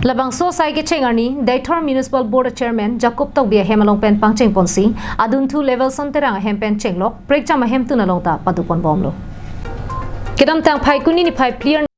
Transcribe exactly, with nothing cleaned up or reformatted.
Labangso asai kecheng arni Deithor Municipal Board Chairman Jacob Tokbi ahem along pen pangcheng ponsi, adunthu Levelson Terang ahem pen chenglok prekjam ahemtun along ta padopon bomlo. Kedamtang Phaikuni niphai phli arni